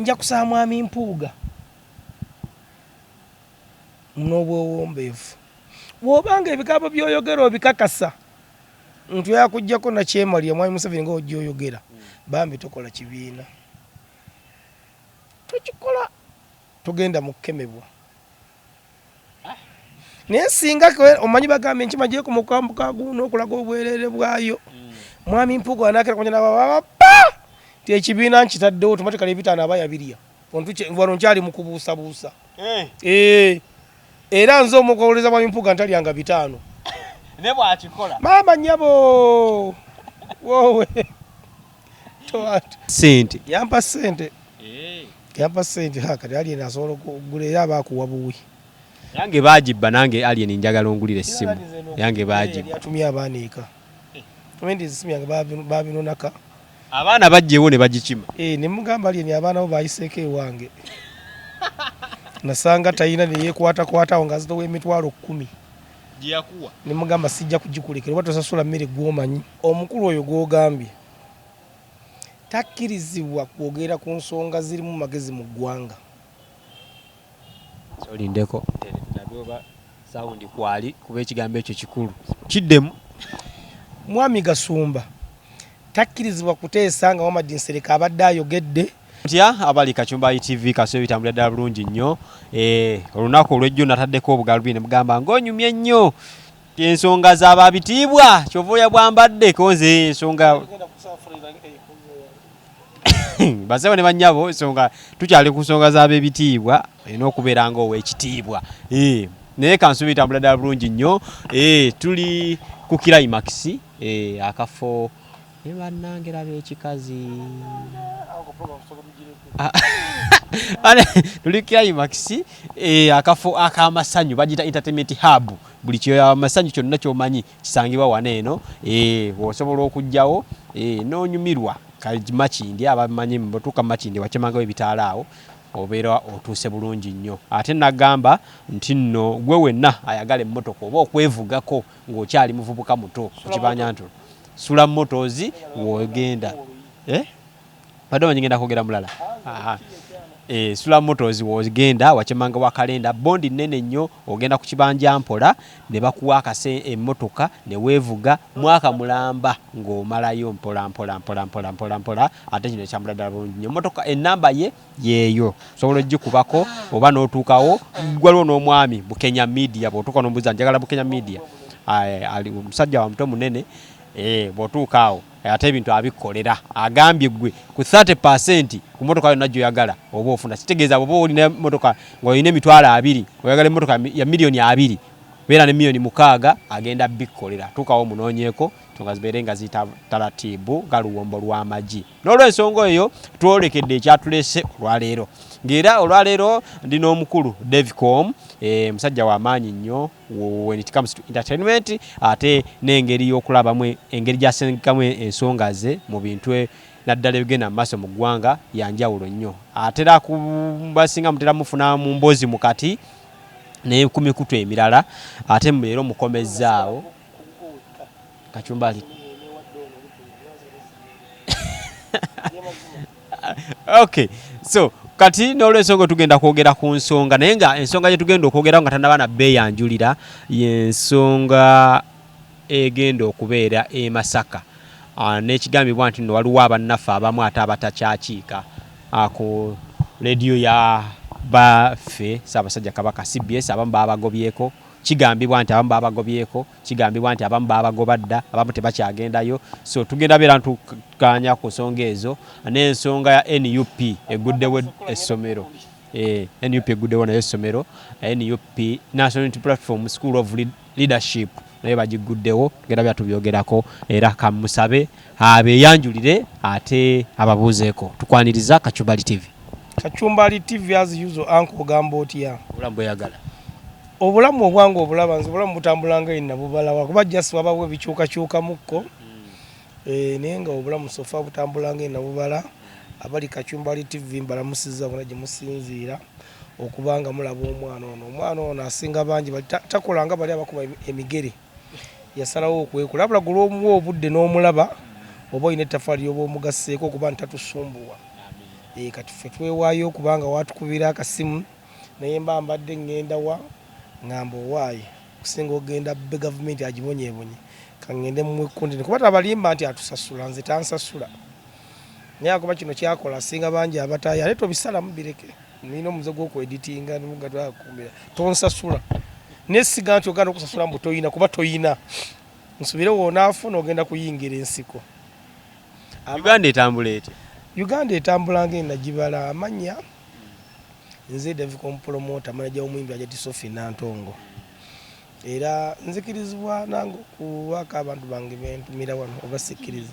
Nja kusaba Mwami Mpuuga n'obwewombeefu, bw'oba nga ebigambo by'oyogera obikakasa nti oyakuggyako nakyemalira Mwami Museveni nga ojja oyogera, bambi tokola kibiina, tokikola, togenda mu kukemebwa. Naye singa omanyi bagambye enkima gyekoma n'okulaga obwereere bwayo, Mwami Mpuuga wanaakera kunya nababa nti ekibiina nkitaddewo automatically 5 aba yabirya. Wano nkyali mu kubuusabuusa. Era nze omukuwuliriza Mwami Mpuuga ntalyanga 5. Ne bw'akikola. Maama nnyabo! Woowe! Ssente. Yampa ssente. Yampa ssente. Ha, kati Alien asobola okugula era aba akuwa buwi. Yange baagibba nange Alien njagala ongulire essimu. Yange baagibba. Yatumye abaana eka. Omanyi essimu yange baabinonaka. Abaana bajjewo ne bagikima. Ne mugamba Alien abaana bo baayiseeko ewange. Nasanga talina ne yeekwatakwata awo ng'azitowa emitwalo 10. Gye yakuwa. Ne mugamba sijja kugikulekera oba tosasula mmere gw'omanyi. Omukulu oyo gw'ogambye takkirizibwa kwogera ku nsonga zirimu magezi mu ggwanga. Olindeko oba sound kwali kuba ekigambo ekyo kikulu. Kiddemu. Mwami Gasumba takkirizibwa kuteesa nga Muhammad Nsereko abadde ayogedde. Ntya abali Kachumbali TV kaso ebitambulira ddala bulungi nnyo. Olunaku olw'ejjo nataddeko obugalubi ne mugamba ng'onyumye nnyo. Ensonga z'ababitiibwa ky'ova oya bwambadde konze ensonga bassebo ne bannyabo, ensonga tukyali ku nsonga z'ab'ebitiibwa, olina okubeera ng'ow'ekitiibwa. Naye kansuubire bitambulira ddala bulungi nnyo. Tuli ku Climax, akafo ne bannange laba ekikazi. Tuli Climax, akafo ak'amasanyu bagiyita Entertainment Hub. Buli kyamasanyu kyonna ky'omanyi kisangibwa wano eno. Osobola okujjawo n'onyumirwa. Makindye abamanyi bw'otuuka Makindye wakemangawo ebitaala awo obeera otuuse bulungi nnyo. Ate nagamba nti nno gwe wenna ayagala emmotoka oba okwevugako ng'okyali muvubuka muto ku kibanja nto Sula Motors w'ogenda. Badde omanyi ngenda kwogera mulala. Sula Motors w'ogenda wakemanga wa kalenda bondi nnene nnyo, ogenda ku kibanja mpola ne bakuwa akase emmotoka ne weevuga mwaka mulamba ng'omalayo mpola mpola mpola mpola mpola mpola, ate kino ekyambula ddala bulungi nnyo. Emmotoka ennamba ye yeeyo osobola ogikubako oba n'otuukawo. Waliwo n'omwami Bukenya Media, bw'otuuka n'omubuuza njagala Bukenya Media, ali omusajja wa mutwe munene, bw'otuuka awo ate ebintu abikkolera. Agambye ggwe ku 30% ku mmotoka yonna gy'oyagala oba ofuna. Kitegeeza bw'oba olina emmotoka ng'olina emitwalo 20, oyagala emmotoka ya miliyoni 20, beera ne miliyoni 6 agenda bikkolera. Tuukawo omunoonyeeko ensonga zibeere nga ziyita taratibu nga luwombo lw'amagi. N'olw'ensonga eyo twolekedde ekyatuleese olwaleero, ng'era olwaleero ndi n'omukulu Davicom, musajja wa maanyi nnyo when it comes to entertainment, ate n'engeri y'okulabamu engeri gy'asengekamu ensonga ze mu bintu naddala ebigenda mu maaso mu ggwanga ya njawulo nnyo. Atera basinga mutera mufuna mu mboozi mu kati ne ku mikutu emirala, ate leero mukomezzaawo Kachumbali. Okay, so kati n'olwensonga tugenda kwogera ku nsonga, naye nga ensonga gye tugenda okwogeraho nga tannaba na beeyanjulira y'ensonga egenda okubeera e Masaka, n'ekigambibwa nti nno waliwo abannaffe abamu ate abatakyakiika ku leediyo ya baffe Ssaabasajja Kabaka CBS, abamu baabagobyeko, kigambibwa nti abamu baabagobyeko, kigambibwa nti abamu baabagoba dda, abamu tebakyagendayo. So tugenda beera ntukkaanya ku nsonga ezo n'ensonga ya NUP eguddewo essomero. NUP eguddewo nayo essomero, NUP National Unity Platform School of Leadership nayo bagiguddewo, tugenda beera tubyogerako era kamusabe abeeyanjulire ate ababuuzeeko. Tukwaniriza Kachumbali TV. Kachumbali TV as usual, uncle ogamba otya? Obulamu bweyagala. Obulamu obwange obulaba nze obulamu butambula nga ina bubalawa kuba just wabawo ebikyukakyukamukko. Naye nga obulamu so far butambula nga ina bubala. Abali Kachumbali TV mbalamusizza bonna gye musinziira okuba nga mulaba omwana ono. Omwana ono asinga bangi bali takola nga bali abakuba emigere. Yasalawo okwekola wabula gwe lw'omuwa obudde n'omulaba oba olina ettaffaali ly'oba omugasseeko okuba nti tatusumbuwa. Kati ffe twewaayo okubanga watukubira akasimu, naye mba mbadde ŋŋenda wa ŋŋamba owaaye okusinga okugenda be gavumenti agibonyeebonye, kaŋŋende muwe content, kuba tabalimba nti atusasula, nze tansasula, naye akuba kino kyakola asinga bangi abataayo. Ate tobisalamu, bireke, nina omuze gw'okweditinga nga tonsasula, nesiga nti ogenda okusasula mbu toyina, kuba toyina. Nsubire woonaafuna ogenda kuyingira ensiko. Uganda etambula etya? Uganda etambula ng'enagibala. Amanya nze Davicom promoter, manager w'omuyimbi Hajati Sophie Nantongo, era nzikirizibwa nange okuwaako abantu bange bentumira wano oba sikkiriza?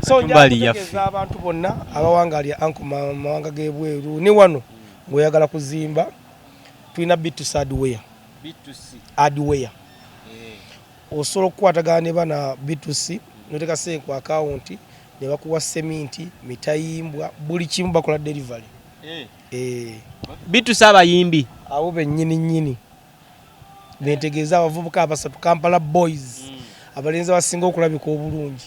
So njakutegeeza abantu bonna abawangalya anko mawanga g'ebweru ne wano, ng'oyagala kuzimba, tulina B2C hardware. Hardware osobola okukwatagana ne bana B2C noteka sente ku akawunti ne bakuwa seminti, mitayimbwa, buli kimu, bakola delivery. B2C abayimbi? Abo bennyini nnyini bentegeeza, abavubuka abasatu, Kampala Boys, abalenzi abasinga okulabika obulungi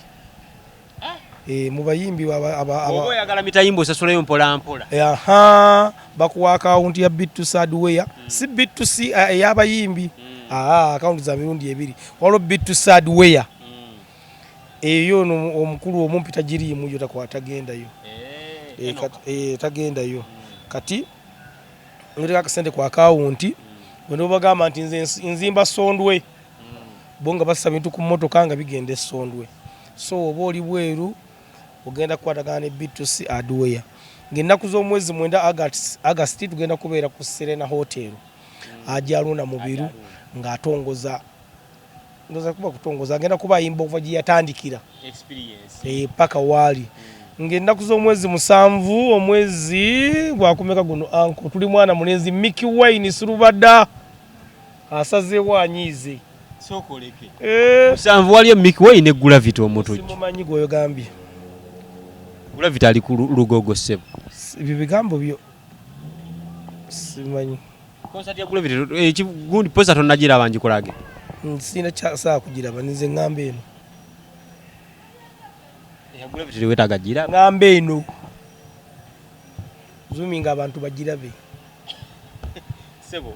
mu bayimbi. Oba oyagala mitayimbwa, osasulayo mpola mpola. Aha, bakuwa akawunti ya B2C hardware, si B2C ey'abayimbi. Aa, akawunti za mirundi ebiri, waliwo B2C hardware eyo ono omukulu omumpi tagiriimu yo, tagendayo. Tagendayo. Kati noteka akasente ku akawunti, bwe bagamba nti nze nzimba Sondwe, bo nga bassa bintu ku mmotoka nga bigenda esondwe. So oba oli bweru ogenda kukwatagana ne B2C hardware. Ng'ennaku z'omwezi 9 August tugenda kubeera ku Serena Hotel, Ajaluna Mubiru ng'atongoza, ndoza kuba kutongoza, agenda kuba ayimba okuva gye yatandikira paka waali. Ng'ennaku z'omwezi 7 omwezi gwakumeka guno, anko tuli mwana mulenzi Mickey Wine Surubada asazeewo anyiize. 7 waliyo Mickey Wine ne Gravity Omutujju. Simumanyi gwoyogambye. Gravity ali ku Lugogo, ssebo. Ebyo bigambo byo, simanyi. Concert ya Gravity, gundi poster tonnagiraba? Ngikulage? Sirina saa kugiraba, nze ŋŋamba eno. Eya Gravity tewetaaga giraba. Ŋŋamba eno zoominga abantu bagirabe. Ssebo.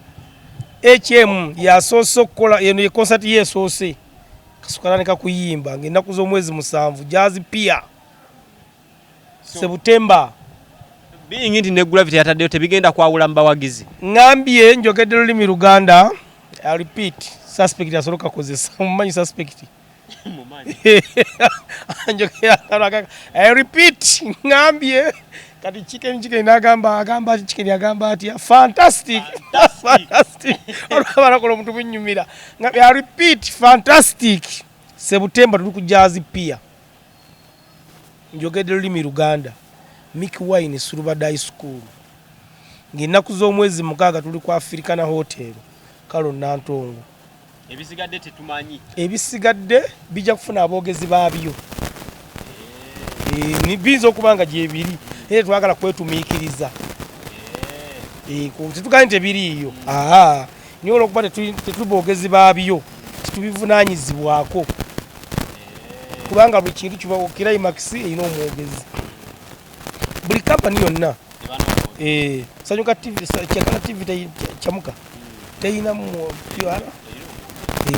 HM yasoose okukola eno ye concert ye esoose kasukatandika kuyimba ng'ennaku z'omwezi 7, Jazz Pier, September. Being nti ne Gravity yataddeyo, tebigenda kwawula mu bawagizi. Ŋŋambye njogedde lulimi Luganda. I repeat, suspect asobola okakozesa, mumanyi suspect. Njogera, I repeat, ŋŋambye kati Chicken, Chicken n'agamba, agamba ati Chicken agamba atya? Fantastic, fantastic. Olwaba alakola omuntu bunyumira. Ŋŋambye, I repeat, fantastic, September tuli ku Jazz Pier. Njogedde lulimi Luganda. Mickey Wine Surubadai School, ng'ennaku z'omwezi 6 tuli ku Africana Hotel, Kalo Nantongo. Ebisigadde tetumanyi. Ebisigadde bijja kufuna aboogezi baabyo. Biyinza okuba nga gyebiri, naye twagala kwetumiikiriza. Tetugaanye nti tebiriiyo, aa, naye olwokuba tetuli boogezi baabyo, tetubivunaanyizibwako, kubanga buli kintu kiba climax erina omwogezi. Buli kampani yonna, Sanyuka TV, Kyakala TV, Kyamuka teyina PR.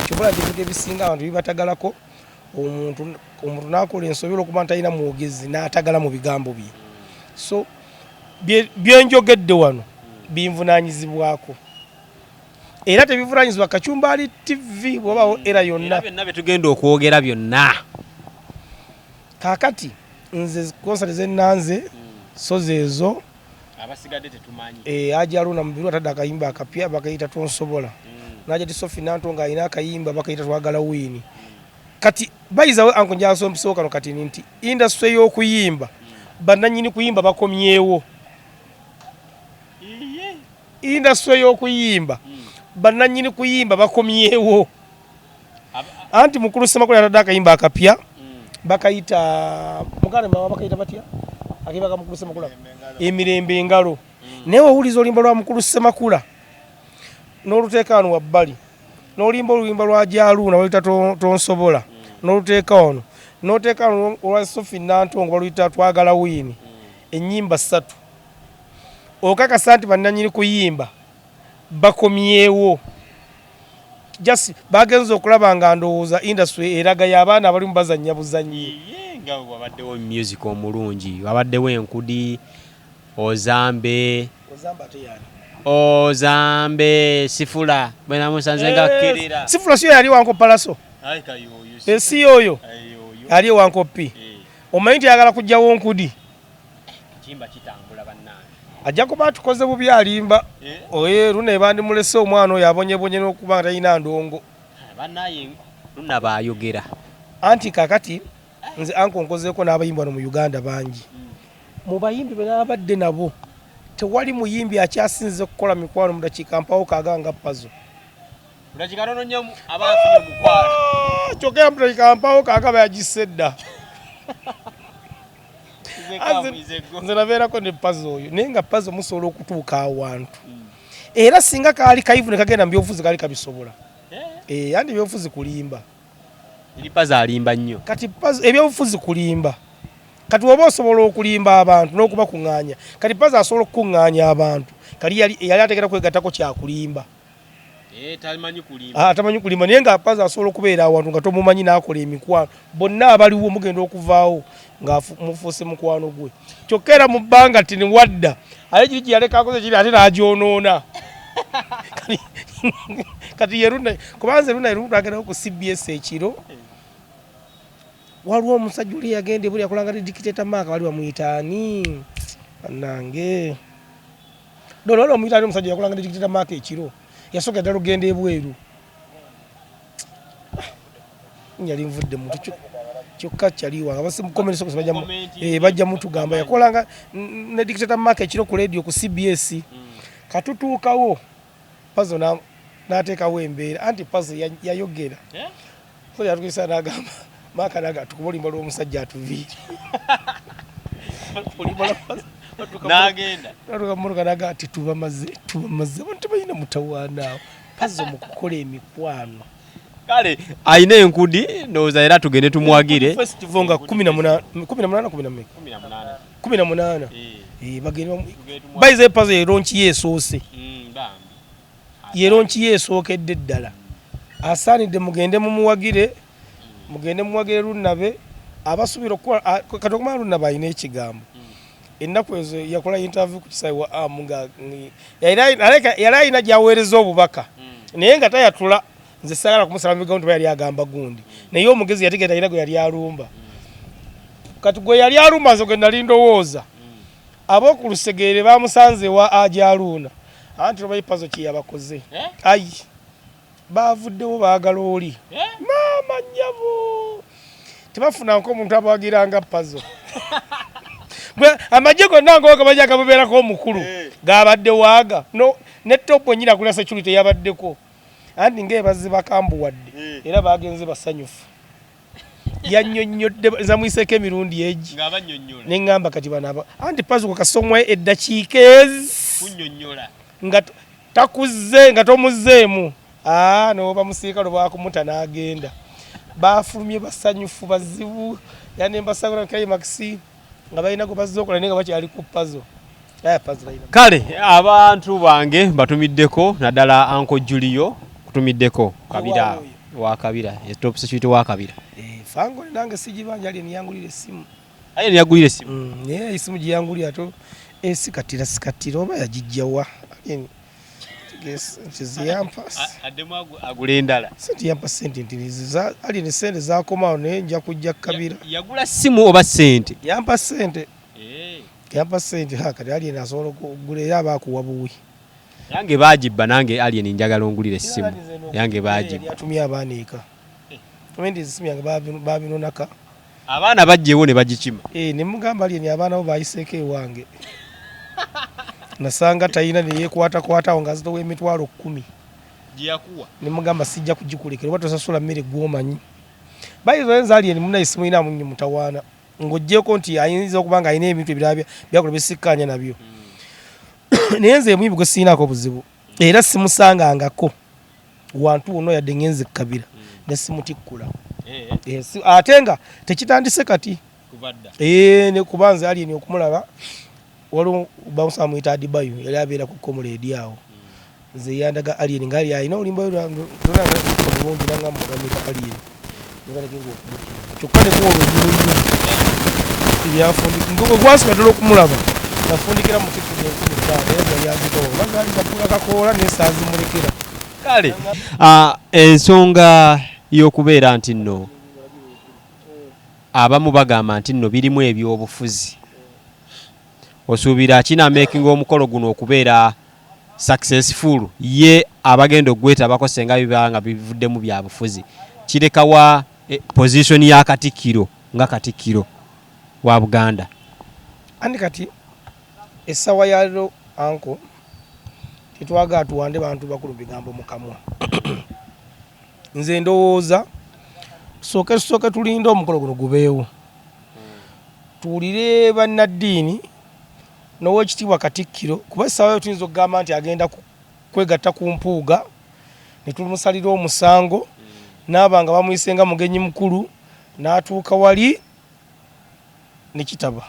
Kyobola nti ebintu ebisinga abantu bibatagalako, omuntu nakola ensobi olwokuba nti alina mwogezi n'atagala mu bigambo bye. So byenjogedde wano binvunanyizibwako, era tebivunanyizibwa Kacumbali TV bwobawo era yonna. Byonna byetugenda okwogera byonna. Kaakati nze concert zenanze so zeezo. Abasigadde tetumanyi. Haji Aruna Mubiru atadde akayimba akapya bakayita Tonsobola, Najati Sophie Nanto nga alina akayimba bakayita Twagala Wiini. Kati bayizawe anko njasompisewo kano kati nti industry y'okuyimba, bannannyini kuyimba bakomyewo. Industry y'okuyimba, bannannyini kuyimba bakomyewo. Anti mukulu Ssemakula yatadde akayimba akapya bakayita muganda mama, bakayita batya akayimba ka mukulu Ssemakula? Emirembe Engalo. Naye owuliza oluyimba lwa mukulu Ssemakula n'oluteeka wano wabbali, n'oluyimba oluyimba lwa Jaluuna baluyita Tonsobola, n'oluteeka wano, n'oteeka wano olwa Sophie Nantongo baluyita Twagala Wiini. Ennyimba ssatu. Okakasa nti bannanyini kuyimba bakomyewo. Just bagenze okulaba nga ndowooza industry eraga y'abaana abalimu bazannya buzannyi. Ye nga wabaddewo music omulungi, wabaddewo enkudi, ozambe. Ozambe ate yani? Ozambe sifula bwe namusanze nga akkerera. Sifula siyo yali wanko palaso? Si yoyo ali ewanko pi. Omanyi nti ayagala kujjawo nkudi. Ekiyimba kitambula bannange. Ajja kuba atukoze bubi alimba. Oye luna ebandimulese omwana oyo abonyebonye n'okuba nga talina ndongo. Bannaye luna baayogera. Anti kakati nze anko nkozeeko n'abayimbi wano mu Uganda bangi. Mu bayimbi be nabadde nabo tewali muyimbi akyasinze kukola mikwano mu dakiika mpawo kaaga nga Pazo. Dakiika ntono nnyo aba afunye omukwano. Kyokka era mu dakiika mpawo kaaga bayagisse dda. Nze nabeerako ne Pazo oyo naye nga Pazo musobola okutuuka awantu era singa kaali kayivu ne kagenda mu byobufuzi kaali kabisobola. Eh, anti ebyobufuzi kulimba. Eri Pazo alimba nnyo. Kati Pazo ebyobufuzi kulimba. Kati oba osobola okulimba abantu n'okubakuŋŋaanya. Kati Pazo asobola okukuŋŋaanya abantu. Kali yali yali ategera kwegattako kya kulimba. Eh, tamanyi kulimba. Ah, tamanyi kulimba naye nga Pazo asobola okubeera awantu nga tomumanyi n'akola emikwano. Bonna abaliwo mugenda okuvaawo nga mufuuse mukwano gwe. Kyokka era mu bbanga ttini wadda ate kiri kye yaleka akoze kiri ate n'agyonoona. Kati ye Luna kuba nze Luna lumu twagendayo ku CBS ekiro waliwo omusajja oli eyagenda ebweru yakolanga ne Dictator Mark bali bamuyita ani bannange dolo wali bamuyita ani omusajja yakolanga ne Dictator Mark ekiro yasookera ddala okugenda ebweru yali nvudde muntu kyokka kyali wange bajja mutugamba yakolanga ne Dictator Mark ekiro ku radio ku CBS. Katutuukawo Pazo n'ateekawo embeera anti Pazo yayogera so yatukuisa n'agamba Mark n'agamba tukuba oluyimba lw'omusajja atuviire. N'agenda. Natuuka mu mmotoka n'agamba titubamaze tubamaze abantu tebalina mutawaana awo. Pazo mu kukola emikwano. Kale alina enkudi ndowooza era tugende tumuwagire. Festival nga 18 18 18 18 bagende bayize Pazo ye launch ye esoose. Ye launch ye esookedde ddala. Asaanidde mugende mumuwagire, mugende mumuwagire Lunabe abasuubira okukola kati okumanya Lunabe alina ekigambo. Ennaku ezo yakola interview ku kisaawe wa Amu nga yali alina gy'aweereza obubaka naye nga tayatula. Nze saagala kumusala mu bigambo nti yali agamba gundi naye omugezi yategeera talina gwe yali alumba. Kati gwe yali alumba nze gwe nali ndowooza ab'oku lusegere bamusanze ewa Ajaluuna anti omanyi Pazo kye yabakoze ayi baavuddewo baagala oli maama nnyabo tebafunanko omuntu abawagira nga Pazo. Amagye gonna ng'oga bajja gamubeerako omukulu gabadde waaga ne top ennyini akulira security yabaddeko anti ng'ebazzi bakambuwadde era bagenze basanyufu. Yannyonnyodde nze amuyiseeko emirundi egi ne ŋŋamba kati bano anti Pazo gwe kasita omuwa eddakiika ezi nga takuzze nga tomuzzeemu n'oba musiika lwe baakumuta n'agenda. Baafulumye basanyufu bazibu era ne mbasabira climax nga balina gwe bazze okola naye nga bakyali ku Pazo. Kale abantu bange mbatumiddeko naddala Uncle Julio kutumiddeko Kabira wa Kabira top security wa Kabira. Fangone nange sijibanja ali niyangulira essimu. Aye niyagulira essimu. Naye esimu giyangulira to esikatira sikatira oba yagijja wa? Yampa addemu agule endala. Sente yampa sente nti ali ne sente zakomawo naye nja kujja Kabira. Yagula simu oba sente? Yampa sente. Yampa sente ha kati Alien asobola okugula era aba akuwa buwi. Yange baagibba nange Alien njagala ongulire essimu. Yange baagibba. Atumye abaana eka. Omanyi nti essimu yange baabinonaka. Abaana bajjeewo ne bagikima. Ne mugamba Alien abaana bo baayiseeko ewange. Nasanga talina ne yeekwatakwata awo ng'azitowa emitwalo 10. Gye yakuwa. Ne mugamba sijja kugikulekera oba tosasula mmere gw'omanyi. By the way nze Alien munnaye simulinamu nnyo mutawaana. Ng'oggyeeko nti ayinza okuba ng'alina ebintu ebirala byakola bye sikkaanya nabyo. Naye nze muyimbi gwe sirinaako buzibu era simusangangako wantu wonna yadde ngenze Kabira ne simutikkula. Ate nga tekitandise kati. Eh, ne kuba nze alien okumulaba waliwo bouncer amuyita Adibayo yali abeera ku Comrade awo. Nze yandaga alien nga ali alina oluyimba lwe bulungi nangamba ogamuyita alien. Ngatandika okumukira. Kyokka ne kwolwo nnyo ebyafundika gwasooka ddala okumulaba nafundikira mu kifo 5000 era yali azitowa oba zaali zakula kakoola naye saazimulekera. Kale ensonga y'okubeera nti nno abamu bagamba nti nno birimu ebyobufuzi, osuubira kinamakinga omukolo guno okubeera successful? Ye abagenda okugwetabako senga biba nga bivuddemu byabufuzi, kirekawa position ya Katikkiro nga Katikkiro wa Buganda? Andi kati essaawa ya leero anko tetwagala tuwande bantu bakulu bigambo mu kamwa. Nze ndowooza tusooke tusooke tulinde omukolo guno gubeewo, tuwulire bannaddiini n'owekitiibwa Katikkiro, kuba essaawa yo tuyinza okugamba nti agenda kwegatta ku Mpuuga ne tumusalira omusango n'aba nga bamuyise nga mugenyi mukulu n'atuuka wali ne kitaba.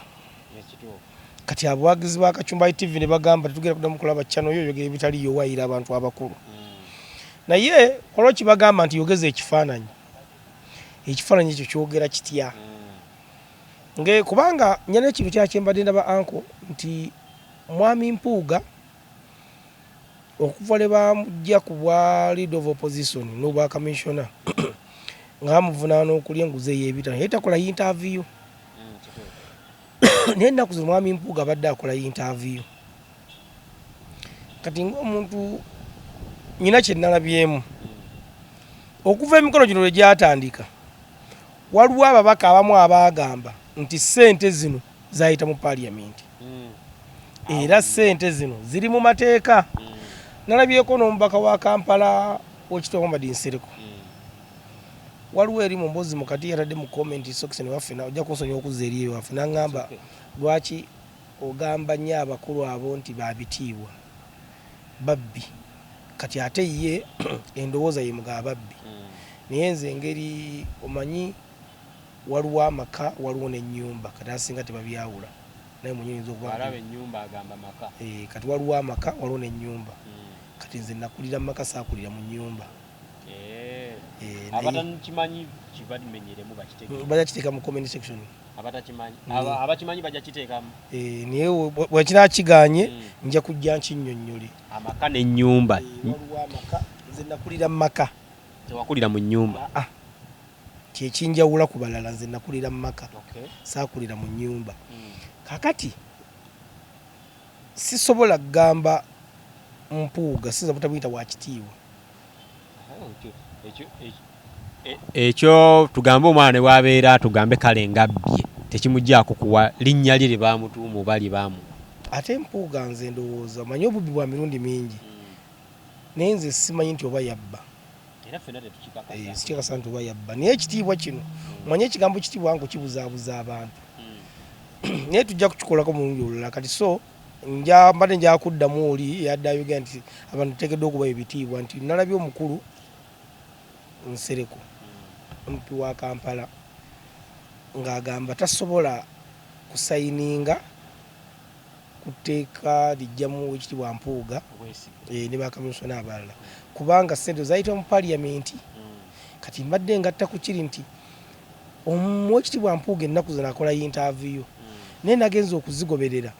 Kati abawagizi ba Kacumba TV ne bagamba tetugenda kuddamu kulaba channel yo, oyogera ebitaliiyo, wayira abantu abakulu. Naye waliwo kibagamba nti yogeza ekifaananyi, ekifaananyi ekyo kyogera kitya? Nge kubanga nyina ekintu kyakyembadde ndaba anko nti Mwami Mpuuga okuva lwe bamujja ku bwa leader of opposition n'obwa commissioner nga bamuvunaana okulya enguzi ey'ebitano, naye takola interview. Naye ennaku zino Mwami Mpuuga abadde akola interview. Kati ng'omuntu nyina kye nalabyemu okuva emikolo gino lwe gyatandika, waliwo ababaka abamu abaagamba nti ssente zino zayita mu parliament era ssente zino ziri mu mateeka. Nalabyeko n'omubaka wa Kampala wekitiibwa Muhammad Nsereko, waliwo eri mu mboozi mukati yatadde mu comment section waffe, ojja kunsonyiwa okuzza eri ewaffe, n'aŋŋamba lwaki ogamba nnyo abakulu abo nti babitiibwa babbi. Kati ate ye endowooza ye mugaba babbi, naye nze engeri omanyi waliwo amaka waliwo n'ennyumba, kati asinga tebabyawula, naye mwenye oyinza okuba alaba ennyumba agamba maka. Eh, kati waliwo amaka waliwo n'ennyumba. Kati nze nakulira mu maka, saakulira mu nnyumba. Abatakimanyi kibamenyeremu bakitegeere. Bajja kiteeka mu comment section. Abatakimanyi, abakimanyi bajja kiteekamu. Naye bwe kiganye nja kujja nkinnyonnyole. Amaka n'ennyumba. Waliwo amaka, nze nakulira mu maka. Tewakulira mu nnyumba? Ah, kyekinjawula ku balala, nze nakulira mu maka, saakulira mu nnyumba. Kakati sisobola kugamba Mpuuga sinza butamuyita wa kitiibwa. Ekyo tugambe omwana ne bwabeera tugambe kale ngabbye, tekimuggyako kuwa linnya lye lye baamutuuma oba lye baamuwa. Ate Mpuuga nze ndowooza omanyi obubbi bwa mirundi mingi, naye nze simanyi nti oba yabba. Era ffenna tetukikakasa. Sikikakasa nti oba yabba, naye ekitiibwa kino omanyi ekigambo kitiibwa nko kibuzaabuza abantu, naye tujja kukikolako mulundi olulala. Kati so mbadde nja kuddamu oli eyadde ayogera nti abantu tuteekeddwa okuba ebitiibwa, nti nalabye omukulu Nsereko MP wa Kampala ng'agamba tasobola kusayininga ku tteeka lijjamu Oweekitiibwa Mpuuga ne bakaminsona abalala kubanga ssente zayita mu parliament. Kati mbadde ngatta ku kiri nti Oweekitiibwa Mpuuga ennaku zino akola interview, naye nagenze okuzigoberera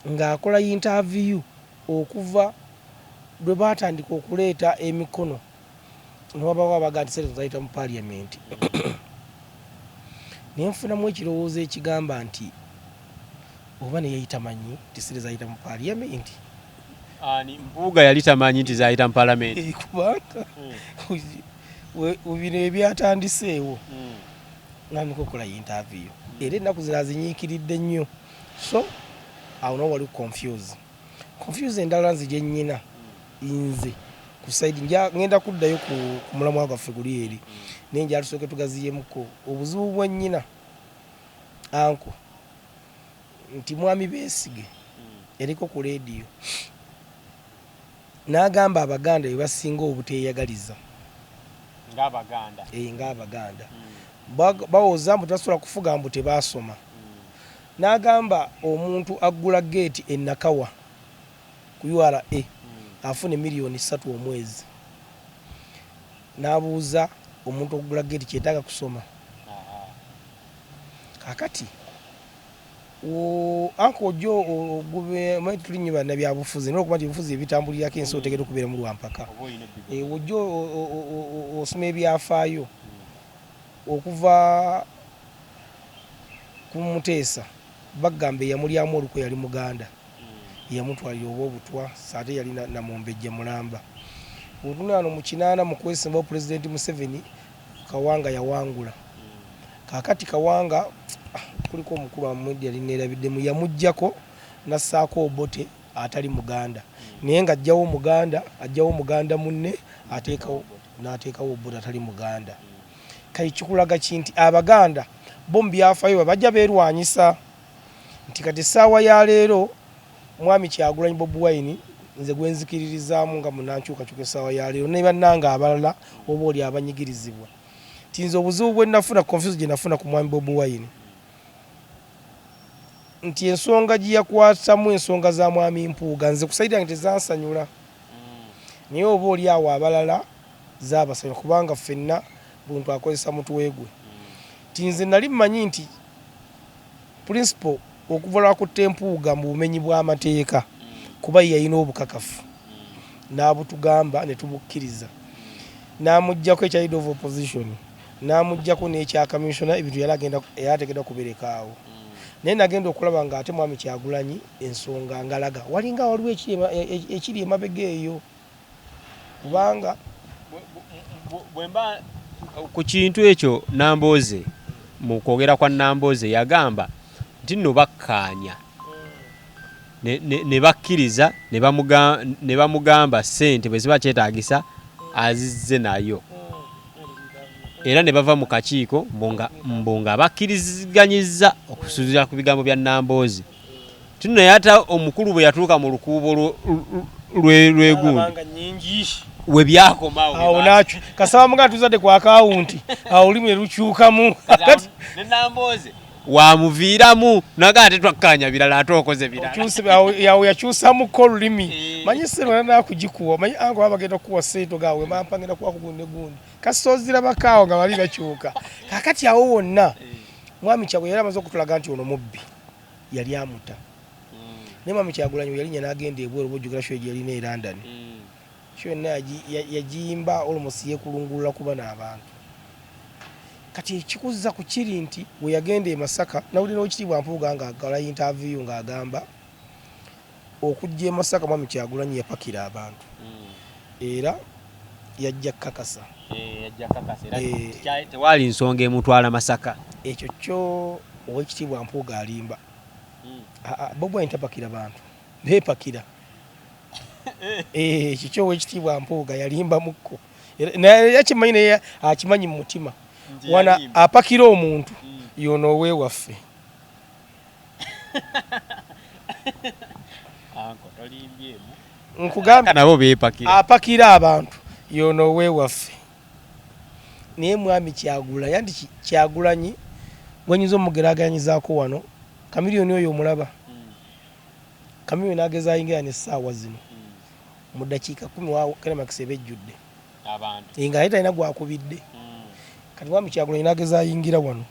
ng'akola interview okuva lwe baatandika okuleeta emikono ne wabawo abaga nti ssente zayita mu parliament, ne nfunamu ekirowoozo ekigamba nti oba ne yali tamanyi nti ssente zayita mu parliament. Ani, Mpuuga yali tamanyi nti zayita mu palamenti? Kubanga bino ebyatandiseewo nandika okukola interview era ennaku zino azinyiikiridde nnyo, so awo nawo wali confuse endala nze gye nnyina nze ku side ngenda kuddayo ku mulamwa gwaffe guli eri, naye njala tusooke tugaziyemuko obuzibu bwe nnyina anko nti Mwami Beesige eriko ku leediyo n'agamba Abaganda be basinga obuteeyagaliza. Ng'Abaganda. Ng'Abaganda bawoza mbu tebasobola kufuga, mbu tebaasoma. N'agamba omuntu aggula geeti e Nakawa ku URA afune 3 million omwezi. N'abuuza, omuntu okugula geeti kyetaaga kusoma? Kakati anka ojja ogube, manyi tuli nnyo bannabyabufuzi, naye okuba nti ebifuzi ebitambulirako ensi otegedde okubeeramu lwampaka. Ojja osoma ebyafaayo okuva ku Muteesa, bagamba eyamulyamu olukwe yali Muganda, yamutwalira oba obutwa, ate yali namumbejja mulamba. Otunaano mu 80 mu kwesimbawo Pulezidenti Museveni, Kawanga yawangula. Kakati Kawanga, kuliko omukulu amwedi yali neerabiddemu, yamugjako nassaako Obote atali Muganda, naye ng'ajjawo Muganda, ajjawo Muganda munne, ateekawo n'ateekawo Obote atali Muganda. Kale kikulaga ki? Nti Abaganda bo mu byafaayo bajja beerwanyisa nti kati essaawa ya leero Mwami Kyagulanyi Bobi Wine, nze gwenzikiririzaamu nga munankyukakyuka essaawa ya leero ne bannanga abalala oba oli abanyigirizibwa, nti nze obuzibu bwe nafuna, confuse gye nafuna ku Mwami Bobi Wine, nti ensonga gye yakwatamu ensonga za Mwami Mpuuga, nze ku side yange tezansanyula, naye oba oli awo abalala zaabasanyula, kubanga ffenna buntu akozesa mutwe gwe. Nti nze nali mmanyi nti principle okuva lwakutta Mpuuga mu bumenyi bw'amateeka, kuba ye yalina obukakafu n'abutugamba ne tubukkiriza, n'amuggyako ekya leader of opposition, n'amuggyako n'ekya commissioner, ebintu yali agenda yali ateekeddwa kuberekaawo. Naye nagenda okulaba ng'ate Mwami Kyagulanyi ensonga ngalaga walinga waliwo ekiri emabega eyo, kubanga Bwemba ku kintu ekyo, Nambooze, mu kwogera kwa Nambooze yagamba nti nno bakkaanya ne bakkiriza ne bamugamba ssente bwe ziba kyetaagisa azizze nayo, era ne bava mu kakiiko mbu nga bakkiriziganyizza okusinziira ku bigambo bya Nambooze. Tino naye ate omukulu bwe yatuuka mu lukuubo lwegundi we byakomawo. Awo nakyo kasaba muga tuzadde ku akawunti, awo olulimi ne lukyukamu. Ne Nambooze wamuviiramu naga ate twakkanya birala, ate okoze birala. Awo yakyusamuko olulimi. Manyi sente nakugikuwa, manyi ango baba bagenda kukuwa sente, ogawe mampa ngenda kuwa ku gundi ne gundi, kasita ozirabako awo nga bali bakyuka. Kakati awo wonna Mwami Kyagwe yali amaze okutulaga nti ono mubbi, yali amuta. Naye Mwami Kyagulanyi we yalinnya n'agenda ebweru, oba ojjukira show gye yalina e London, show yonna yagiyimba almost yeekulungulula kuba n'abantu. Kati ekikuzza ku kiri nti we yagenda e Masaka, nawulira n'Owekitiibwa Mpuuga ng'akola interview ng'agamba okujja e Masaka Mwami Kyagulanyi yapakira abantu, era yajja kukakasa. Tewaali nsonga emutwala Masaka. Ekyo kyo Owekitiibwa Mpuuga alimba. Bobi Wine tapakira bantu, beepakira. Ekyo kyo Owekitiibwa Mpuuga yalimba mukko, naye yakimanyi, naye akimanyi mu mutima wana apakira omuntu yono owewaffe. Nkugambye. Nabo beepakira. Apakira abantu yono owewaffe. Naye Mwami Kyagulanyi, anti Kyagulanyi gwenyinza omugerageranyizaako wano Chameleone oyo omulaba. Chameleone ageza ayingira nessaawa zino mu ddakiika 10 wa Climax eba ejjudde nga naye talina gwakubidde. Kati Mwami Kyagulanyi nageza ayingira wano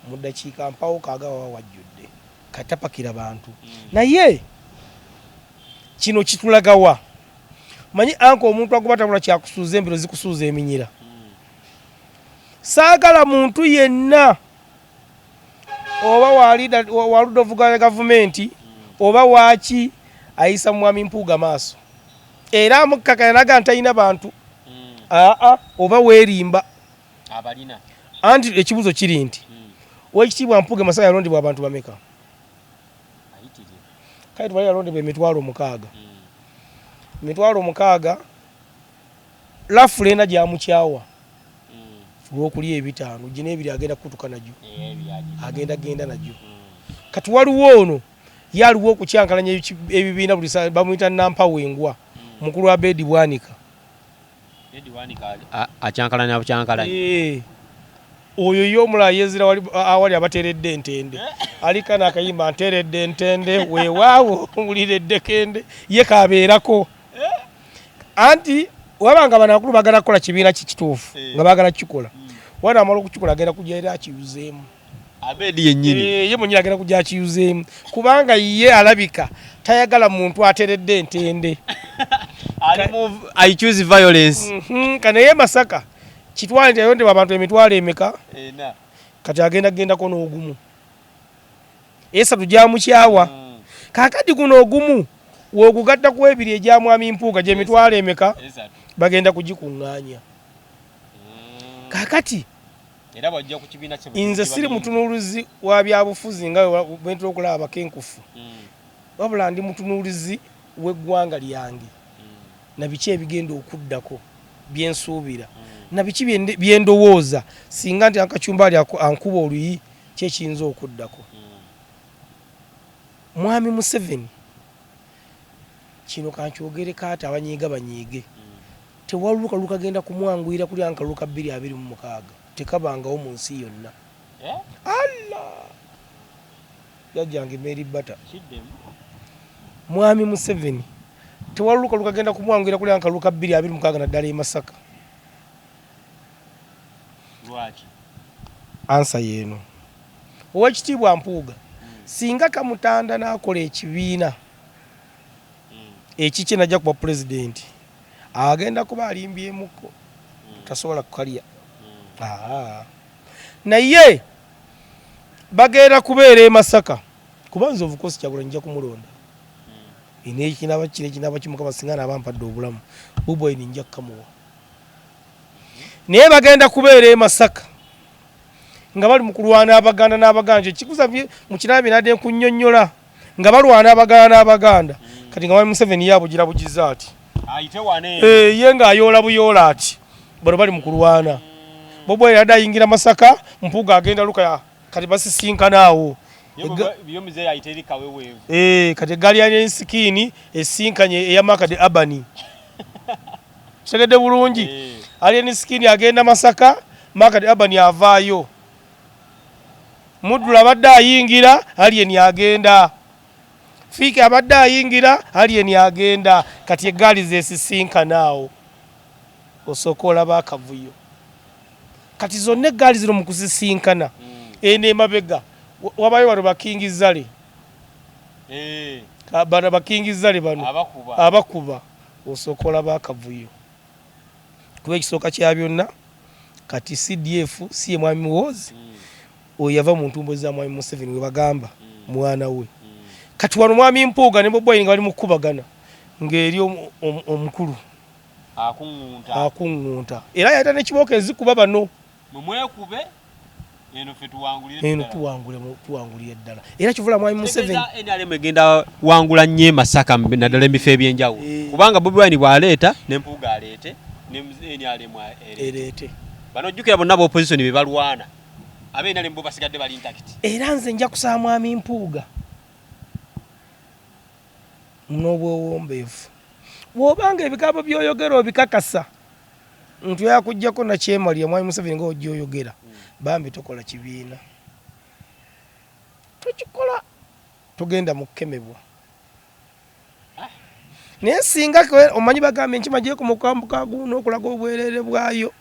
mu ddakiika mpawo kaaga waba wajjudde. Kati tapakira bantu. Naye kino kitulagawa? Manyi anka omuntu agoba tabula kyakusuuza, embiro zikusuuza eminyira. Saagala muntu yenna oba waludda ovuganya gavumenti oba waaki ayisa Mwami Mpuuga maaso era amukkakanya naga nti talina bantu. Aa, oba weerimba. Anti ekibuuzo kiri nti Owekitiibwa Mpuuga Masaka yalondebwa abantu bameka? Kale tubale yalondebwa 60,000, 60,000 lafula ena gyamukyawa olwokulya 500 gino 2 agenda kukutuka nagyo, agenda genda nagyo. Kati waliwo ono ye aliwo okukyankalanya ebibiina buli saa, bamuyita Nampawengwa, mukulu Abedi Bwanika. Akyankalanya bukyankalanya. Oyo ye omulala yezira awali abateredde entende, aliko n'akayimba nteredde entende, weewaawo wulira eddekende, ye kabeerako. Anti wabanga bano abakulu bagala kukola kibiina kikituufu, nga bagala kukikola, wanaamala okukikola agenda kujja era akiyuzeemu. Abedi yennyini. Ye mwennyini agenda kujja akiyuzeemu, kubanga ye alabika tayagala muntu ateredde entende. Ali mu I choose violence. Kanaye Masaka kitwale nti ayondebwa abantu emitwalo emeka? Kati agenda gendako n'ogumu, esatu gyamukyawa. Kaakati guno ogumu wogugatta ku ebiri egya Mwami Mpuuga gy'emitwalo emeka? Bagenda kugikuŋŋaanya. Kaakati nze siri mutunuulizi wa byabufuzi nga bwentera okulaba abakenkufu, wabula ndi mutunuulizi w'eggwanga lyange na biki ebigenda okuddako byensuubira na biki byendowooza singa nti Akacumba ali ankuba oluyi ki ekiyinza okuddako. Mwami Museveni kino kankyogereko ati abanyiiga banyiige, tewaliwo kalulu kagenda kumwanguyira kulya nkalulu ka 2026, tekabangawo mu nsi yonna. Allah jjajjange Mary Bata, Mwami Museveni tewaliwo kalulu kagenda kumwanguyira kulya nkalulu ka 2026, naddala e Masaka. Lwaki? Ansa yeeno. Owekitiibwa Mpuuga singa kamutanda n'akola ekibiina ekikye najja kuba pulezidenti, agenda kuba alimbyemuko, tasobola kukalya. Naye bagenda kubeera e Masaka, kuba nze of course Kyagulanyi nja kumulonda. Ekinaba kino ekinaba kimukama singa naaba mpadde obulamu Bobi Wine nja kukamuwa. Naye bagenda kubeera e Masaka nga bali mu kulwana Abaganda n'Abaganda, ekikuza mu kiraba bye nkunnyonnyola nga balwana Abaganda n'Abaganda. Kati nga Mwami Museveni ye abugira bugiza ati ye ng'ayoola buyoola ati bano bali mu kulwana. Bobi Wine adde ayingira Masaka, Mpuuga agenda Lukaya, kati basisinkana awo. Kati eggaali ya Nsikiini esinkanye eya Makadi Abani, kitegedde bulungi. Alien Skin agenda Masaka, Makadi Abani avaayo, Muddula abadde ayingira, Alien agenda, Fiiki abadde ayingira, Alien agenda. Kati eggaali zesisinkana awo, osooka olaba akavuyo. Kati zonna eggaali zino mu kusisinkana, eno emabega wabayo bano bakingizale, bano bakingizale bano abakuba, osooka olaba akavuyo. Kuba ekisooka kya byonna kati CDF si ye Mwami Muhoozi, oyo yava mu ntumbo za Mwami Museveni we bagamba mwana we. Kati wano Mwami Mpuuga ne Bobi Wine nga bali mu kukubagana, ng'eri omukulu akuŋŋunta, era yayita n'ekibooko ezikuba bano mwekube eno ffe tuwangulire eno tuwangulire ddala. Era kivula Mwami Museveni NRM egenda wangula nnyo e Masaka, naddala ebifo ebyenjawulo, kubanga Bobi Wine bw'aleeta ne Mpuuga aleete ne NRM ereete. Bano ojjukira bonna ba opposition be balwana, abe NRM bo basigadde bali intact. Era nze nja kusaba Mwami Mpuuga n'obwewombeefu, bw'obanga ebigambo by'oyogera obikakasa nti oyakuggyako nakyemalira Mwami Museveni nga ojja oyogera, bambi tokola kibiina, tokikola, togenda mu kukemebwa. Naye singa omanyi bagambye enkima gyekoma okwambuka guno okulaga obwerere bwayo,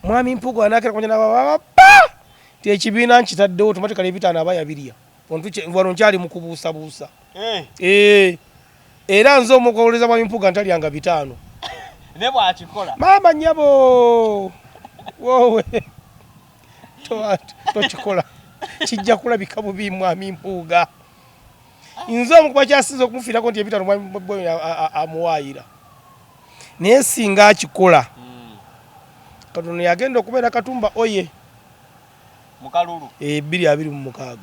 Mwami Mpuuga anaakera kumanya nababa pa nti ekibiina nkitaddewo automatically ebitaano aba yabirya. Wano nkyali mu kubuusabuusa. Era nze omukoleza Mwami Mpuuga ntalyanga bitaano. Ne bw'akikola. Maama nnyabo woowe tokikola, kijja kulabika bubi Mwami Mpuuga. Nze omukuba kyasinze okumufiirako nti ebitaano Mwami amuwaayira, naye singa akikola katono yagenda okubeera Katumba oye mukalulu 2026.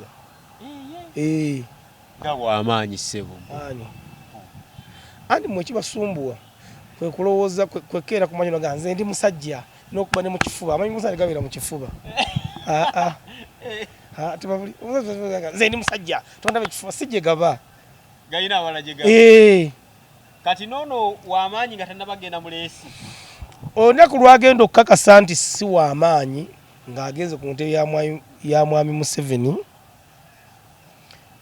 Nga bw'amaanyi ssebo. Ani anti mwe kibasumbuwa kwe kulowooza kwekeera ku manyi nga nze ndi musajja n'okuba ne mu kifuba, amanyi musajja gabeera mu kifuba. Nze ndi musajja tondaba ekifuba si gye gaba, galina awala gye gaba. Kati noono w'amaanyi nga tannaba genda mu leesi. Olunaku lwagenda okukakasa nti si w'amaanyi Ng'agenze ku ntebe ya mwami Museveni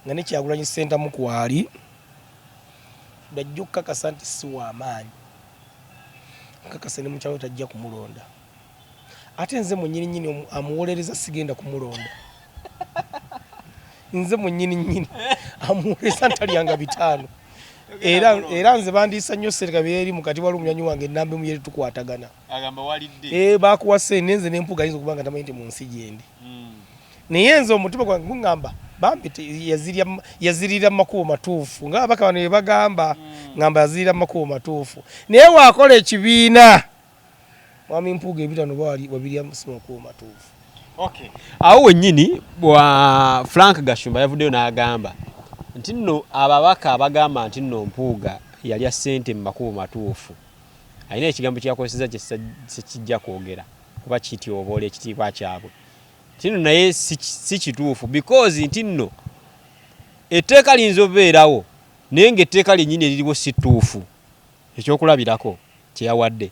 nga ne Kyagulanyi Ssentamu kwali, lwajja okukakasa nti si wa maanyi, nkakasa ne mukyala we tajja kumulonda. Ate nze mwennyini nnyini amuwolereza sigenda kumulonda. Nze mwennyini nnyini amuwolereza ntalyanga 5. Era nze bandiisa nnyo ssente kabiri eri mukati, waliwo munywanyi wange ennamba emu yeri tukwatagana. Agamba walidde. Bakuwa ssente, nze ne Mpuuga ayinza okuba nga tamanyi nti mu nsi gyendi. Naye nze omutima gwange gungamba bambi yazirira mu makubo matuufu, nga ababaka bano bye bagamba, ngamba yazirira mu makubo matuufu. Naye waakola ekibiina mwami Mpuuga 5 bwali wabirya mu makubo matuufu. Okay. Awo wennyini bwa Frank Gashumba yavuddeyo n'agamba nti nno ababaka abagamba nti nno Mpuuga yalya ssente mu makubo matuufu, alina ekigambo kye yakozesezza kye sikijja kwogera kuba kityoboola ekitiibwa kyabwe, nti nno naye si kituufu because nti nno etteeka liyinza obeerawo naye ng'etteeka lyennyini eririwo si ttuufu. Ekyokulabirako kye yawadde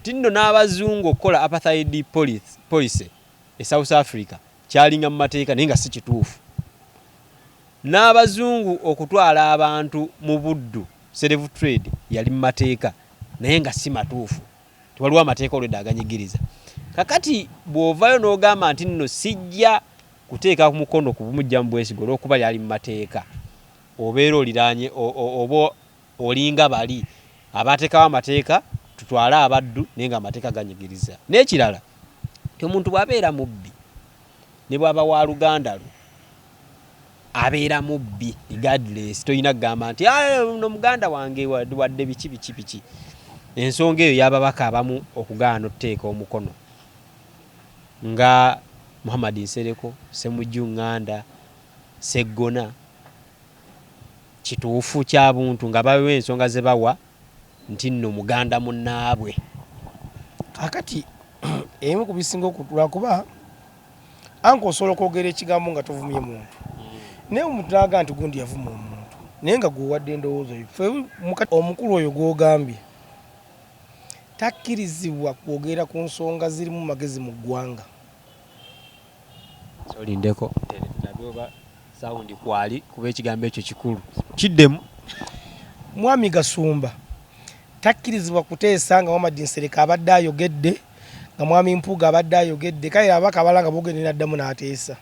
nti nno n'abazungu okukola apartheid policy e South Africa kyalinga mu mateeka naye nga si kituufu. N'abazungu okutwala abantu mu buddu, slave trade, yali mu mateeka naye nga si matuufu. Waliwo amateeka olwedda aganyigiriza. Kakati bw'ovayo n'ogamba nti nno sijja kuteeka mukono ku bumujja mu bwesige olw'okuba lyali mu mateeka, obeera oliraanye oba olinga bali abateekawo amateeka tutwale abaddu naye nga amateeka ganyigiriza. N'ekirala nti omuntu bw'abeera mubbi ne bw'aba wa luganda lwo abeera mubbi regardless, tolina kugamba nti ono muganda wange wadde biki biki biki. Ensonga eyo y'ababaka abamu okugaana okuteeka omukono nga Muhammad Nsereko, Ssemujju Nganda, Sseggona, kituufu kya buntu nga bawewa ensonga ze bawa nti nno muganda munnaabwe. Kaakati ebimu ku bisinga lwakuba anka osobola okwogera ekigambo nga tovumye muntu, naye omuntu n'agamba nti gundi yavuma omuntu, naye nga gw'owadde endowooza yo. Ffe omukulu oyo gw'ogambye takkirizibwa kwogera ku nsonga zirimu magezi mu ggwanga. Olindeko oba sound kwali kuba ekigambo ekyo kikulu kiddemu. Mwami Gasumba takkirizibwa kuteesa nga Muhammad Nsereko abadde ayogedde, nga mwami Mpuuga abadde ayogedde, kale ababaka abalala nga boogedde n'addamu n'ateesa.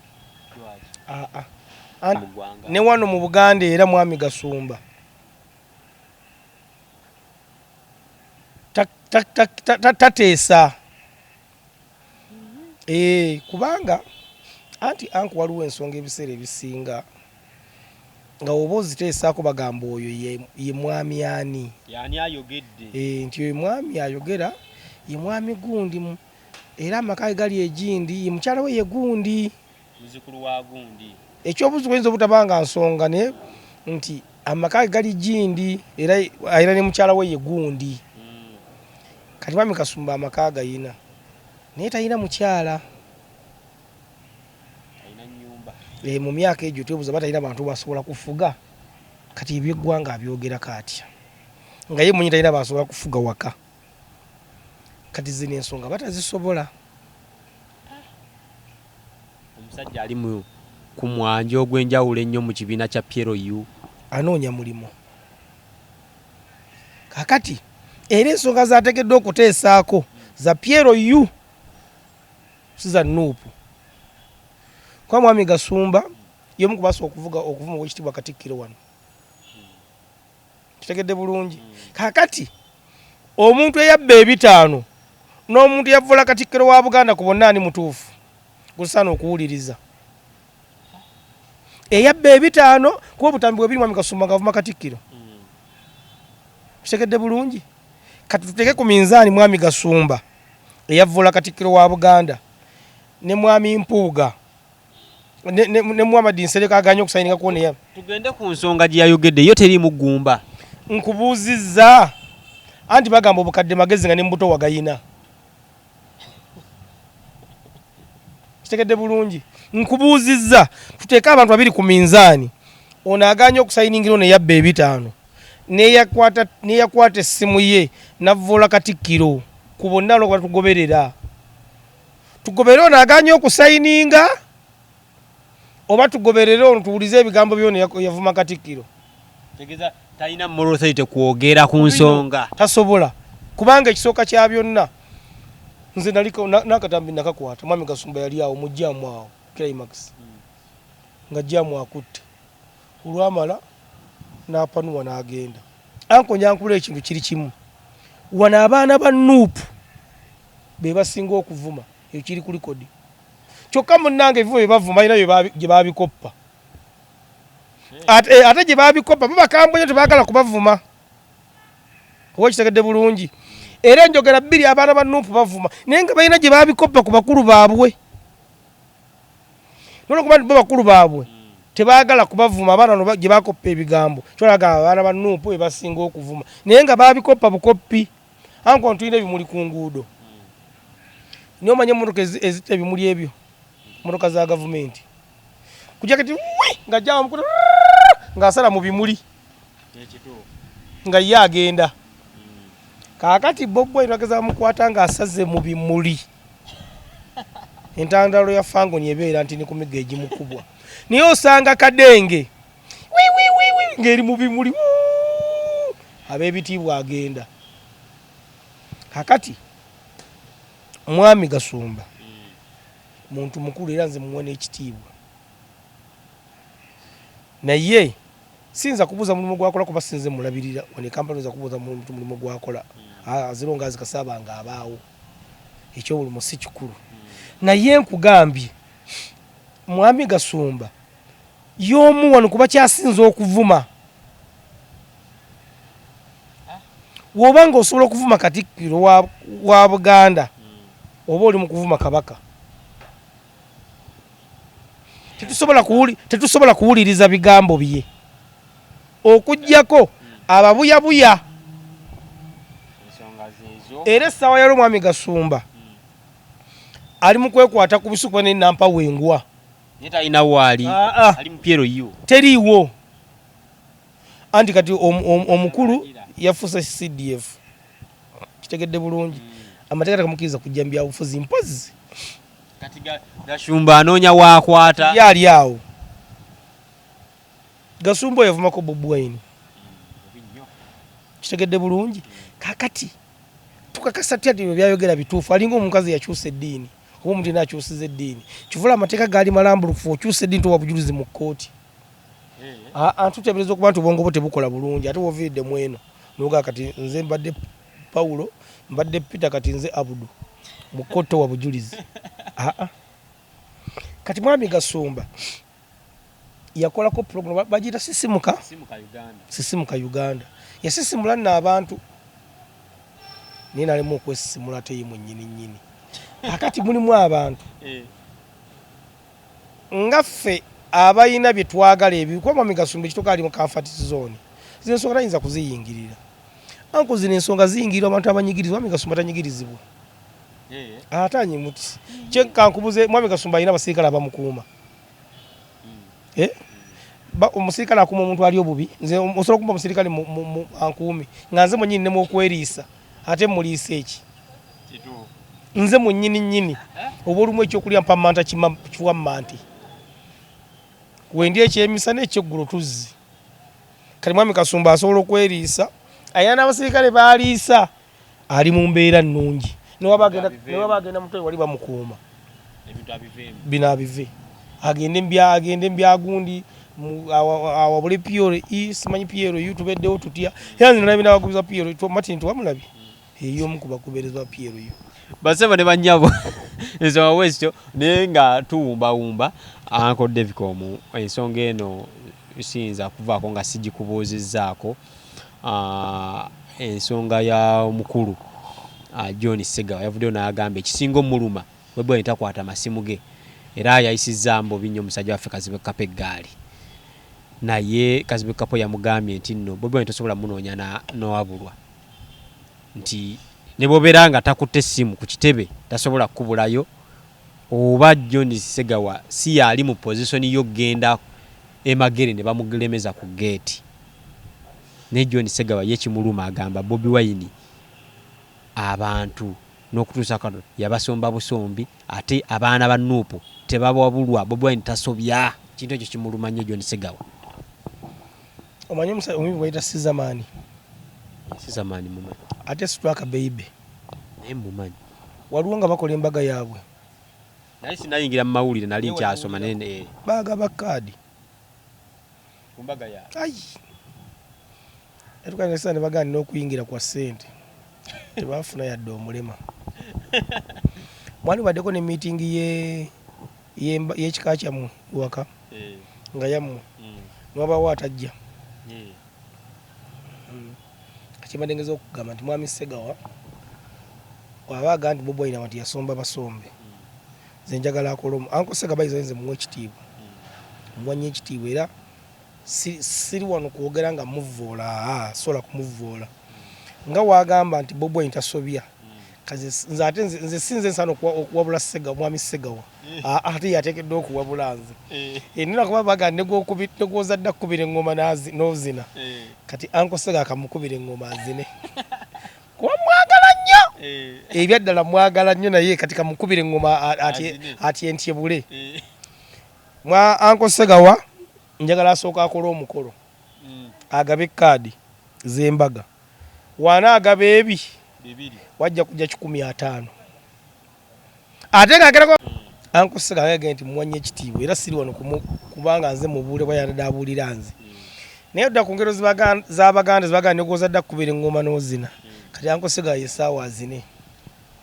Ne wano mu Buganda era mwami Gasumba tateesa. Kubanga anti anku waliwo ensonga ebiseera ebisinga nga oba oziteesaako bagamba oyo ye mwami ani? Y'ani ayogedde? Nti oyo mwami ayogera ye mwami gundi, era amaka ge gali egindi, ye mukyala we ye gundi. Muzzukulu wa gundi. Ekyobuzibu oyinza obutaba nga nsonga naye nti amaka ge gali gindi era ne mukyala we ye gundi. Kati mwami Kasumba amaka agayina naye talina mukyala. Mu myaka egyo twebuuza batalina bantu basobola kufuga, kati ebyeggwanga abyogerako atya nga ye mwennyini talina basobola kufuga waka? Kati zino ensonga batazisobola. Omusajja ali ku mwanja ogw'enjawulo ennyo mu kibiina kya PLU. Anoonya mulimu. Kaakati era ensonga z'ateekeddwa okuteesaako za PLU si za NUP. Kuba mwami Gasumba y'omu ku baasooka okuvuga okuvuma Oweekitiibwa Katikkiro wano. Kitegedde bulungi. Kaakati omuntu eyabba 5 n'omuntu eyavvoola Katikkiro wa Buganda ku bonna ani mutuufu? Gusaana okuwuliriza. Eyabba 5 kuba obutambi bwe biri mwami Kasumba ng'avuma Katikkiro. Kitegedde bulungi. Kati tuteeke ku minzaani mwami Gasumba eyavvoola Katikkiro wa Buganda ne mwami Mpuuga ne Muhammad Nsereko aganye okusayininga ku ono. Tugende ku nsonga gye yayogedde yo teriimu ggumba. Nkubuuzizza anti bagamba obukadde magezi nga ne mu buto wagayina. Kitegedde bulungi. Nkubuuzizza tuteeke abantu babiri ku minzaani, ono aganye okusayiningira ono eyabba 5 neyakwata essimu ye n'avvoola Katikkiro ku bonna olwo batugoberera. Tugoberere ono aganye okusayininga oba tugoberere ono tuwulize ebigambo byona yavuma Katikkiro? Tegeeza talina moral authority kwogera ku nsonga. Tasobola, kubanga ekisooka kya byonna nze naliko n'akatambi nakakwata. Mwami Gasumba yali awo mu jjaamu awo climax nga jjaamu akutte, olwamala n'apanuwa n'agenda. Anko nyankula ekintu kiri kimu wano, abaana ba NUP be basinga okuvuma, ekyo kiri ku record. Kyokka munnange ebivumo bye bavuma balina gye babikoppa, ate gye babikoppa bo bakambwe nnyo, tebaagala kubavuma. Oba okitegedde bulungi? Era enjogera bbiri, abaana ba NUP bavuma naye nga balina gye babikoppa ku bakulu baabwe. Nolwokuba nti bo bakulu baabwe tebaagala kubavuma, abaana bano gye bakoppa ebigambo kyolaga abaana ba NUP be basinga okuvuma naye nga babikoppa bukoppi. Anko ntulina ebimuli ku nguudo, naye omanye emmotoka ezita ebimuli ebyo mmotoka za gavumenti kujja kati wi nga jjawo ng'asala mu bimuli nga ye agenda. Kaakati Bobi Wine bageza bamukwata ng'asaze mu bimuli. Entandalo ya fangoni ebeera nti ni ku miggo egimukubwa, naye osanga kadenge wiwiwiwi ng'eri mu bimuli ab'ebitiibwa agenda. Kakati Mwami Gasumba muntu mukulu, era nze muwe n'ekitiibwa, naye siyinza kubuuza mulimu gwakola kuba sinze mulabirira wano e Kampala. Oyinza kubuuza muntu mulimu gwakola aziro nga azikasaaba nga abaawo, ekyobulimu si kikulu. Naye nkugambye Mwami Gasumba y'omu wano kuba kyasinza okuvuma. Woba nga osobola okuvuma Katikkiro wa Buganda oba oli mu kuvuma Kabaka, tetusobola kuwuliriza bigambo bye okuggyako ababuyabuya. Era essaawa yali Omwami Gasumba ali mu kwekwata ku bisu kuba naye nampa wengwa. Naye talina waali. Ali mu PLU. Teriiwo. Anti kati omukulu yafuuse CDF, kitegedde bulungi, amateeka tegamukiriza kujja mu byabufuzi mpozi. Kati Gashumba anoonya waakwata. Ye ali awo. Gasumba oyo yavumako Bobi Wine, kitegedde bulungi. Kakati tukakasa tutya nti byayogera bituufu? Alinga omukazi yakyusa eddiini oba omuntu yenna akyusiza eddiini. Kivula amateeka gaali malambulukufu, okyusa eddiini towa bujulizi mu kkooti. Tuteebereza okuba nti obwongo bwo tebukola bulungi, ate woviiridde mu eno nogaa kati nze mbadde Pawulo, mbadde Peter, kati nze Abudu, mu kkooti towa bujulizi. Kati Mwami Gasumba yakolako program bagiyita Sisimuka, Sisimuka Uganda. Yasisimula nno abantu naye nalemu okwesisimula ate ye mwennyini nnyini. Akati mulimu abantu nga ffe abalina bye twagala ebi, kuba Mwami Gasumba ekitoka ali mu comfort zone, zino ensonga tayinza kuziyingirira. Anko zino ensonga ziyingirirwa abantu abanyigirizibwa. Mwami Gasumba tanyigirizibwa, ate anyimuti kyenkankubuze. Mwami Gasumba alina abasirikale abamukuuma. Omusirikale akuuma omuntu ali obubi? Nze osobola okumpa omusirikale ankuume nga nze mwennyini nemu okweriisa, ate muliisa eki nze mwennyini nnyini? Oba olumu ekyokulya mpa manta kiwammante wendi ekyemisana, ekyeggulo tuzzi. Kati Mwami Kasumba asobola okweriisa, alina n'abasirikale baaliisa, ali mu mbeera nnungi. Newaba agenda mutwe wali bamukuuma, bino abive agende mbyagundi awabule PLE, simanyi PLU tubeddewo tutya. Era nze nalabye n'abagoberezi ba PLU. Martin tiwamulabye ey'omu ku bagoberezi ba PLU. Basebo ne bannyabo, ensonga bwezityo, naye nga tuwumbawumba. Uncle Davicom, ensonga eno siyinza kuvaako nga sigikubuuzizzaako, ensonga ya omukulu John Ssegawa. Yavuddeyo n'agamba ekisinga omuluma Bobi Wine takwata masimu ge, era yayisizza mbobi nnyo omusajja waffe Kazibwe Kapo eggaali. Naye Kazibwe Kapo yamugambye nti nno Bobi Wine tosobola munoonya n'owabulwa, nti ne bw'obeera nga takutte ssimu ku kitebe tasobola kukubulayo. Oba John Ssegawa si y'ali mu pozisoni y'okugenda e Magere ne bamulemeza ku ggeeti? Naye John Ssegawa ye kimuluma, agamba Bobi Wine abantu N'okutuusa kano yabasomba busombi, ate abaana ba Nuupu tebawabulwa. Bobi Wine tasobya, kintu ekyo kimuluma nnyo John Segawa. Omanyi omuyimbi gwayita Sizamaani? Sizamaani mumanyi. Ate Straka Baby. Naye mumanyi. Waliwo nga bakola embaga yaabwe. Naye sinayingira mu mawulire, nali nkyasoma naye. Baagaba kaadi. Ku mbaga yaabwe. Ayi. Etukanisa ne baganda n'okuyingira kwa ssente. Tebafuna yadde omulema. Mwali baddeko ne meeting ye y'ekika kyammwe waka nga yammwe. Nwabawo atajja. Kyembadde ngeza okugamba nti Mwami Segawa bw'aba agamba nti Bobi Wine abantu yasomba basombe, nze njagala akole omu. Uncle Sega bayiza nze muwa ekitiibwa, muwa nnyo ekitiibwa, era siri wano kwogera nga muvvoola, sobola kumuvvoola nga wagamba nti Bobi Wine tasobya. Nze ate nze si nze nsaana okuwabula Sega, Mwami Segawa, ate yateekeddwa okuwabula nze. Nina kuba baga negwozadde akukubira eŋŋoma n'ozina. Kati Uncle Sega akamukubira eŋŋoma azine. Kuba mwagala nnyo. Ebyaddala mwagala nnyo, naye kati kamukubira eŋŋoma atyentyebule. Mwa Uncle Segawa njagala asooka akole omukolo. Agabe kaadi z'embaga. Wana agaba ebi wajja kujja 150. Ate ng'agerako Uncle Sega agambye nti muwanye ekitiibwa, era siri wano kubanga nze mubuule bwa yandadde abuulira nze. Naye odda ku ngero z'Abaganda zibaganda negwozadde akukubira eŋŋoma n'ozina. Kati Uncle Sega ye ssaawa azine.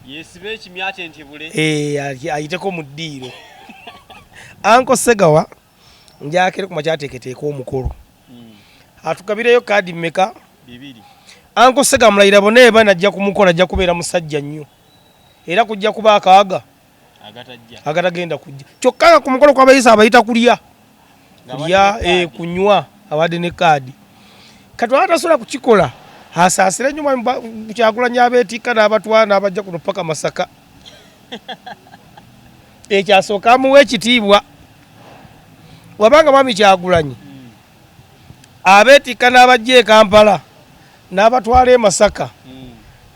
Yeesibe ekimya atyentebule. Ayiteko mu ddiiro. Uncle Segawa njakere ku makya ateeketeeka omukolo. Atukabireyo kaadi mmeka? 2. Uncle Sega mulayira bonna eba najja kumukola ajja kubeera musajja nnyo. Era kujja kuba akaaga agatagenda kujja. Kyokka nga ku mukolo kw'abayisa abayita kulya. Kulya, kunywa, awadde ne kaadi. Kati waba tasobola kukikola, asaasire nnyo Mwami Kyagulanyi abeetikka n'abatwala n'abajja kuno paka Masaka. Ekyo asooka amuwa ekitiibwa. Wabanga Mwami Kyagulanyi abeetikka n'abajja e Kampala n'abatwala e Masaka,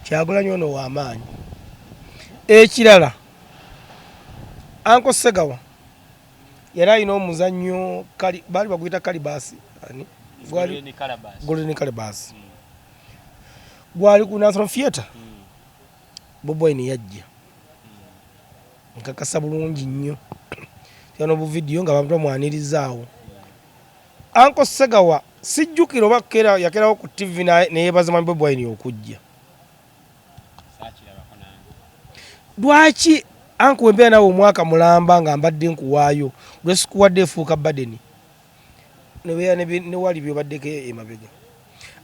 Kyagulanyi ono w'amaanyi. Ekirala, Uncle Segawa yali alina omuzannyo baali baguyita Kalibasi, ani? Golden Calabas. Gwali ku National Theatre. Bobi Wine yajja. Nkakasa bulungi nnyo. Yano obuvidiyo nga abantu bamwanirizaawo. Uncle Segawa sijjukira oba yakerawo ku TV ne yeebaza Mwami Bobi Wine okujja. Lwaki Uncle wembeera naawe omwaka mulamba nga mbadde nkuwaayo, lwesikuwadde efuuka burden nebeera ne wali byobaddeko emabega.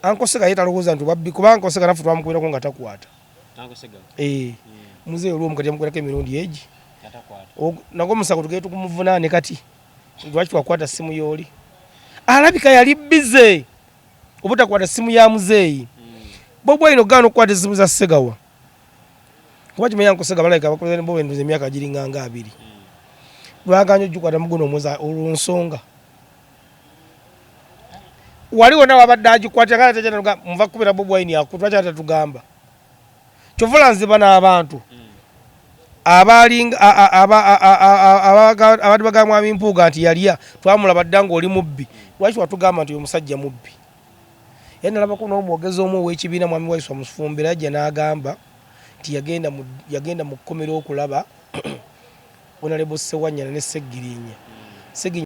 Uncle Sega ye talowooza nti obabbi, kuba Uncle Sega naffe twamukubirako nga takwata. Muzeeyi olw'omu kati yamukubirako emirundi egi. Nagwo omusango tugende tukumuvunaane kati lwaki twakwata simu y'oli? Alabika yali busy obutakwata simu ya muzeeyi. Bobi Wine okugaana okukwata essimu za Segawa, kuba kimanyi Uncle Sega balabika bakoze ne Bobi Wine emyaka giringa nga 20. Lwagaanye ogikwata mu guno omwezi olw'ensonga. Wali wonna wabadde agikwatira nga ate muva kukubira Bobi Wine lwaki atatugamba? Kyova nze bano abantu abadde bagamba Mwami Mpuuga nti yalya, twamulaba dda ng'oli mubbi. Lwaki watugamba nti oyo musajja mubbi? Era nalabako n'omwogezi omu ow'ekibiina Mwami Waiswa Mufumbiro yajja n'agamba nti yagenda mu kkomera okulaba Honorable Ssewanyana ne Ssegirinya.